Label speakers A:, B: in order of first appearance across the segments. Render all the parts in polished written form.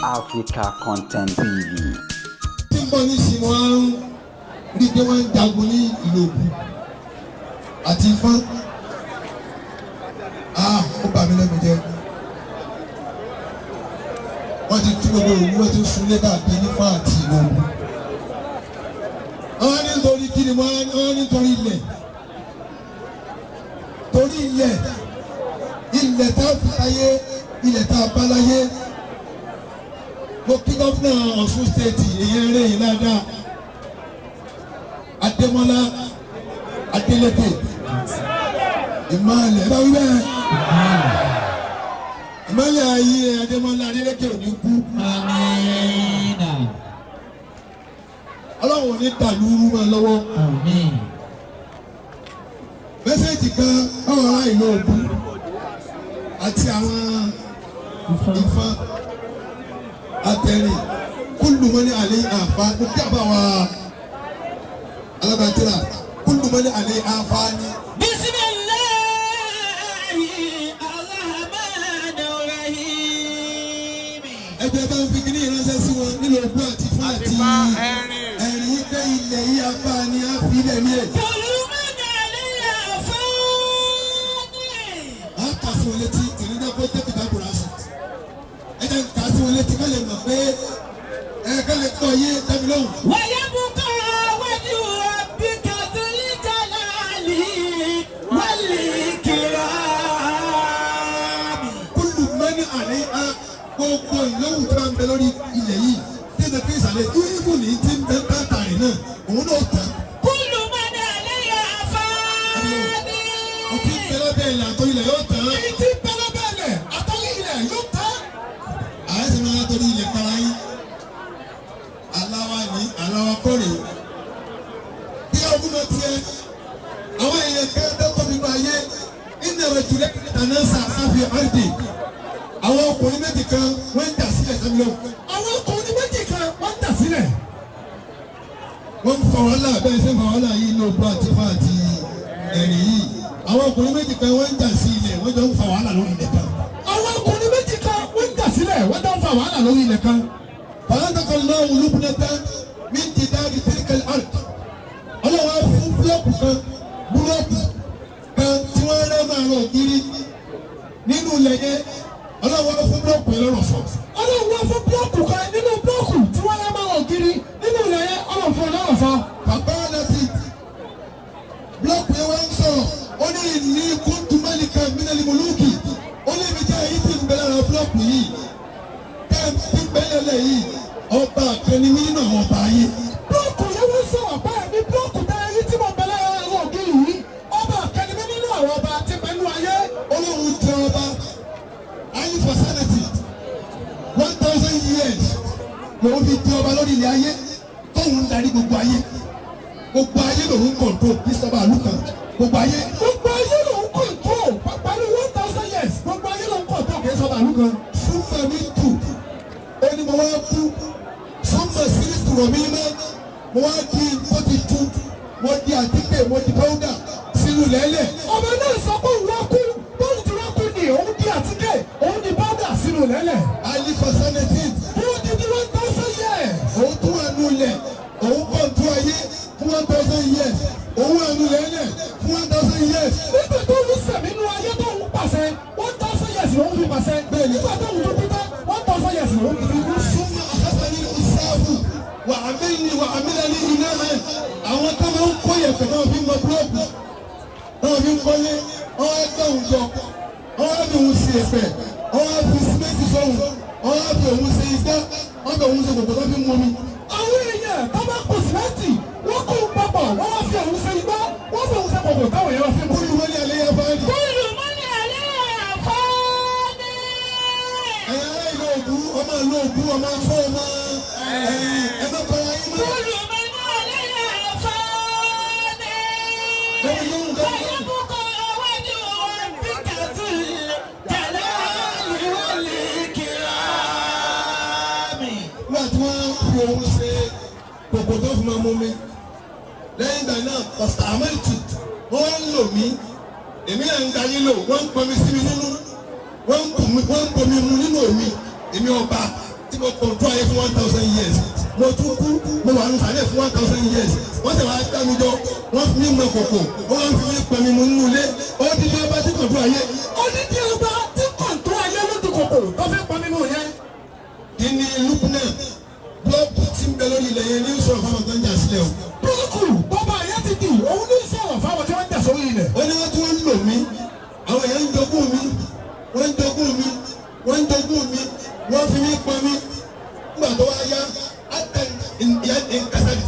A: Africa Content TV.
B: Tí ń bọ̀ nísìnyí, wọ́n ń rí pé wọ́n ń jagun ní ìlú Ògùn àti Ifọ̀n. Ah, ó bà mí lẹ́nu jẹ́. Wọ́n ti tú gbogbo òwú, wọ́n ti ń sunlé káàkiri nífọ̀n àti ìlú Ògùn. Wọ́n ní nítorí kí ni? Wọ́n ní nítorí ilẹ̀, torí ilẹ̀, ilẹ̀ tá a fi láyé, ilẹ̀ tá a bá láyé. Mo kí gómìnà Ọ̀ṣun State, èyí eré yìí dáadáa, Adémọ́lá Adélékè. Ìmọ̀lẹ̀ bá wí bẹ́ẹ̀, ìmọ̀lẹ̀ ayé Adémọ́lá Adélékè ò ní kú.
C: Amina.
B: Ọlọ́run ò ní dàlúrú mọ́ lọ́wọ́.
C: Àmín.
B: Message kan báwọn ará ìlú Ògùn àti àwọn Ifọ̀n àtẹ̀rìn كل من عليها فان. Mo kí àbá wa alábàtìrà. كل من عليها فان.
C: بسم الله الرحمن الرحيم.
B: Ẹgbẹ́ bá ń fi kíní ìránṣẹ́ sí wọn nílùú Ògùn àti fún àti ẹ̀rìn yìí pé ilẹ̀ yìí apá ni á fi ilẹ̀ ní ẹ̀.
C: كل من عليها فان.
B: Á kà sí wọn létí tìǹbù kó jẹ́ kìtà kùrà sùn. Ẹ jẹ́ ká sí wọn létí ká lè mọ̀ pé ẹ ká lè kọ́ yé dábì lóhùn.
C: ويبقى وجه ربك ذو الجلال والإكرام.
B: كل من عليها, gbogbo ìlówù tí wọ́n ń bẹ lórí ilẹ̀ yìí tí ẹ̀sẹ̀ fi ìsàlẹ̀ ìbù ní tí ń bẹ ń tààtàrí náà, òun náà tán.
C: كل من عليها فان.
B: Ọtí ń bẹ lábẹ́ ilẹ̀ àtọ́ ilẹ̀ yóò tán.
D: Èyí tí ń bẹ lábẹ́ ilẹ̀ àtọ́rí ilẹ̀ yóò tán.
B: Àyè sì máa torí ilẹ̀ para yín. Aláwa ní aláwa kọ́rè. Bí ọdún náà tiẹ̀, àwọn èèyàn kan dẹ́kọ̀ nínú ayé nínú ẹ̀rọ jùlẹ̀ تنازعا في الأرض. Àwọn ọkùnrin méjì kan wọ́n ń jà sílẹ̀ sẹ́mi lọ́wọ́.
D: Àwọn ọkùnrin méjì kan wọ́n ń jà sílẹ̀.
B: Wọ́n ń fa wàhálà bẹ́ẹ̀ ṣe ń fa wàhálà yìí ní ogun àti fa àti ẹ̀rìn yìí. Àwọn ọkùnrin méjì kan wọ́n ń jà sí ilẹ̀, wọ́n jọ ń fa wàhálà lórí ilẹ̀ kan.
D: Àwọn ọkùnrin méjì kan wọ́n ń jà sílẹ̀, wọ́n jọ ń fa wàhálà lórí ilẹ̀ kan.
B: فأنطق الله لبنة من جدار تلك الأرض. Ọlọ́wọ́ á fún búlọ́ọ̀kù kan, búlọ́ọ̀kù kan tí wọ́n rẹ́ máa rọ̀ kiri nínú ilẹ̀ yẹn, Ọlọ́wọ́ á fún búlọ́ọ̀kù yẹn lọ́rọ̀ sọ.
D: Ọlọ́run wá fún búlọ́ọ̀kù kan nínú búlọ́ọ̀kù tí wọ́n rẹ́ máa rọ̀ kiri nínú ilẹ̀ yẹn, Ọlọ́run fún ọlọ́rọ̀ sọ.
B: Bàbá láti búlọ́ọ̀kù yẹn wá ń sọ̀rọ̀, ó ní إني كنت ملكا من الملوك. Ó ní ibi tí ayé ti ń bẹ lára búlọ́ọ̀kù yìí tẹ́ ẹ ti ń bẹ lẹ́lẹ̀ yìí, ọba kan ní mí nínú àwọn ọba ayé.
D: Búlọ́ọ̀kù yẹn wọ́n sọ̀rọ̀ báyìí ní búlọ́ọ̀kù tá a rí tí mo bẹ lára ẹ̀rọ ògiri yìí, ọba kan ní mí nínú àwọn ọba tí bẹ nínú ayé.
B: Olóhùn jẹ ọba ayé for sanity 1,000 years lòun fi jẹ ọba lórí ilẹ̀ ayé, tóun ń darí gbogbo ayé. Gbogbo ayé lòun control, kí sọba àlù kan, gbogbo ayé.
D: Gbogbo ayé lòun control pẹ̀lú 1,000 years, gbogbo ayé lòun control, kì í sọba àlù kan.
B: ثم مت, ó ní mo wá kú. ثم صرت رميما, mo wá di ó ti tu, mo di àtíkè, mo di powder sínú lẹ́lẹ̀.
D: Ọba náà sọ pé òun wá kú, bóun ti wá kú ni òun di àtíkè, òun di powder sínú lẹ́lẹ̀.
B: ألف سنة.
D: Fún odidi 1,000 years.
B: Òun tún wà nù lẹ̀, òun control ayé fún 1,000 years, òun wà nù lẹ́lẹ̀ fún 1,000 years.
D: Nígbà tó ń sẹ̀mí nínú ayé tó ń pàṣẹ, 1,000 years lòun fi pàṣẹ.
B: Bẹ́ẹ̀ni.
D: Nígbà tó ń kú tán, 1,000 years lòun fi kú.
B: ثم أخذني الأساف وعملني وعملني إناء. Àwọn tó máa ń kó yẹ̀pẹ̀ náà fi ń mọ búlọ́ọ̀kù náà fi ń kọ́lé, wọ́n á gbé òun jọ, wọ́n á fi òun sí ẹ̀pẹ̀, wọ́n á fi símẹ́ǹtì sọ̀hún, wọ́n á fi òun ṣe igbá, wọ́n fi òun ṣe kòkò tó fi ń mọmi.
D: Àwọn èèyàn tó bá kó sìmẹ́ǹtì, wọ́n kó papọ̀, wọ́n wá fi òun ṣe igbá, wọ́n fi òun ṣe kòkò táwọn èèyàn fi mú.
B: كل من عليها فان.
C: كل من عليها فان.
B: Ẹ̀yin ará ìlú Ògún, ọmọ ìlú Ògún, ọmọ afọ́, ọmọ ẹ̀yìn, ẹ má para yín mọ́.
C: كل من عليها فان.
B: Lẹ́yìn lóhùn kan.
C: ويبقى وجه ربك ذو الجلال والإكرام.
B: Nígbà tí wọ́n fi òun ṣe kòkò tó fi máa mú mi, lẹ́yìn ìgbà náà فاستعملت, wọ́n ń lò mí, èmi náà ń da yín lò, wọ́n ń pọnmi sí mi nínú, wọ́n ń bomi mu nínú omi, èmi ọba tí mo kọ̀ǹtọ́ ayé fún 1,000 years, mo tún kú, mo wà nù sàlẹ̀ fún 1,000 years, wọ́n sì wá gbá mi jọ, wọ́n fi mí mọ kòkò, wọ́n wá fi mí pẹ̀mí mu nínú ilé. Odidi ọba tí kọ̀ǹtọ́ ayé.
D: Odidi ọba tí kọ̀ǹtó ayé ló di kòkò tó fẹ́ pọn mímú yẹn.
B: Kíni lúpínà búlọ́ọ̀kù tí ń bẹ lórí ilẹ̀ yẹn ní sọ̀rọ̀ fáwọn tó ń jà sílẹ̀ o.
D: Búlọ́ọ̀kù bọ́ba ayé ti di òun ní sọ̀rọ̀ fáwọn tí wọ́n ń jà sórí ilẹ̀.
B: Ó ní wọ́n tún ń lò mí, àwọn èèyàn ń jogún mi, wọ́n ń jogún mi, wọ́n ń jogún mi, wọ́n fi mí pọn mi. Nígbà tó wá yá átẹ ìyá ìkásárì,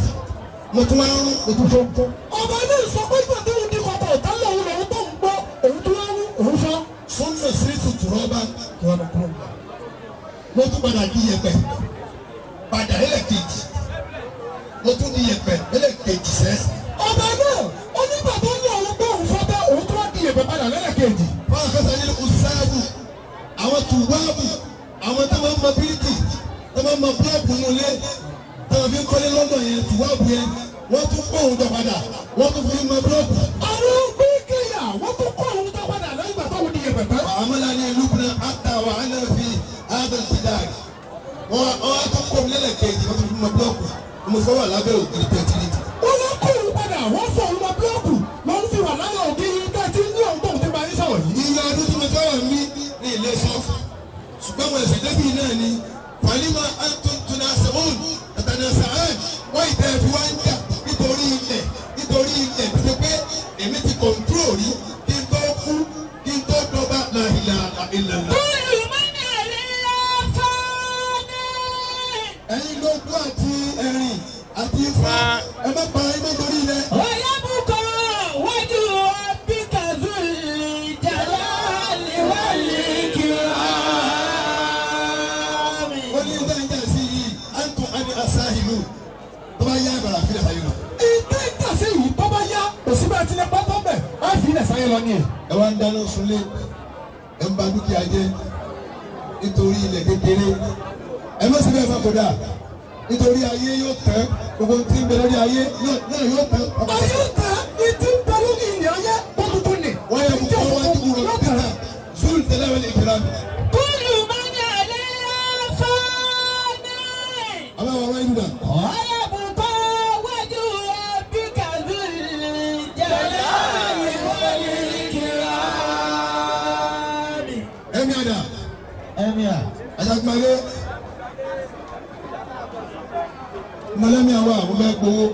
B: mo tún wá ń rún, mo tún fọ́.
D: Ọba ní sọ pé ìgbà tó ń di kòkò tán lòun lòun tó ń gbọ́ òun tó ń rún òun fọ́.
B: Súnmọ̀ síríìtì tùrọ́bà, mo tún padà di yẹ̀pẹ̀ padà ẹlẹ́kejì, mo tún di yẹ̀pẹ̀ ẹlẹ́kejì sẹ́sì.
D: Ọba náà ó nígbà tó ní òun gbọ́ òun fọ́ tán òun tó wá di yẹ̀pẹ̀ padà lẹ́lẹ́kejì.
B: Fáwọn akẹ́sà ní ọ̀sáàbù, àwọn tùwáàbù, àwọn tó máa ń mọ bíríkì, tó máa ń mọ búlọ́ọ̀kù nulẹ̀, tó máa fi ń kọ́lé lọ́dọ̀ yẹn, tùwáàbù yẹn, wọ́n tún kó òun jọ padà, wọ́n tún fi mọ búlọ́ọ̀kù.
D: Àwọn bíríkìyà wọ́n tún kó òun tó padà lẹ́yìn ìgbà tó ń di yẹ̀pẹ̀ tán.
B: Àmàlà ní lúbùnà àtà wà á náà fi àdàn ti dáàrí, wọ́n á tún kó lẹ́lẹ̀kejì, wọ́n tún fi mọ búlọ́ọ̀kù, mo fẹ́ wà lábẹ́ ògiri tẹ̀tìrì.
D: Wọ́n lọ kó òun padà, wọ́n fọ òun lọ búlọ́ọ̀kù lòun fi wà láyọ̀ ògiri bẹ́ẹ̀ tí ní òun tóun ti máa ń sọ̀rọ̀ yìí.
B: Iye ọdún tí mo fẹ́ wà mí ní ilé sọ, ṣùgbọ́n mo ẹ̀sẹ̀ débi náà ni falima antuntuna sẹ́wọ̀n tàtàna sàán wọ́n ìtẹ́ fi wá ń jà nítorí ilẹ̀, nítorí ilẹ̀ tó ṣe pé èmi ti kọ̀ǹtúrò rí kí n tó kú, kí n tó dọ́gba láìla ìlànà.
C: كل من عليها فان.
B: Ẹ̀yin lógún àti ẹ̀rìn àti ifá, ẹ má para ẹ má torí ilẹ̀.
C: ويبقى وجه ربك ذو الجلال والإكرام.
B: Ó ní dáńjà sí yìí antum ani asahilu, tó bá yá ìbàrà fílẹ̀ ayé lọ.
D: Ìtẹ́ ìtàsí yìí tó bá yá òsínbà tí lè pátọ́ bẹ̀ á fi ilẹ̀ sáyé lọ ní ẹ̀.
B: Ẹ wá ń dáná sunlé, ẹ ń ba dúkìá jẹ́ nítorí ilẹ̀ kékeré. Ẹ má síbẹ̀ fẹ́ kódà, nítorí ayé yóò tán, gbogbo tí ń bẹ lórí ayé náà yóò tán.
D: Ayé ta ìtì ń bẹ lórí ilẹ̀ ayé tó tuntun nì.
B: Wọ́n yẹ kó wọ́n wá dúró
D: Yóò tán.
B: Zulu tẹ́lẹ̀ wọlé ìkìlá mi.
C: كل من عليها فان.
B: Àwọn àwọn ìlú náà.
C: ويبقى وجه ربك ذو الجلال والإكرام.
B: Ẹ̀mí àdá.
C: Ẹ̀mí à.
B: Ajagunmalé. Mọ̀lẹ́mí àwọn àwọn bẹ́ẹ̀ gbowó.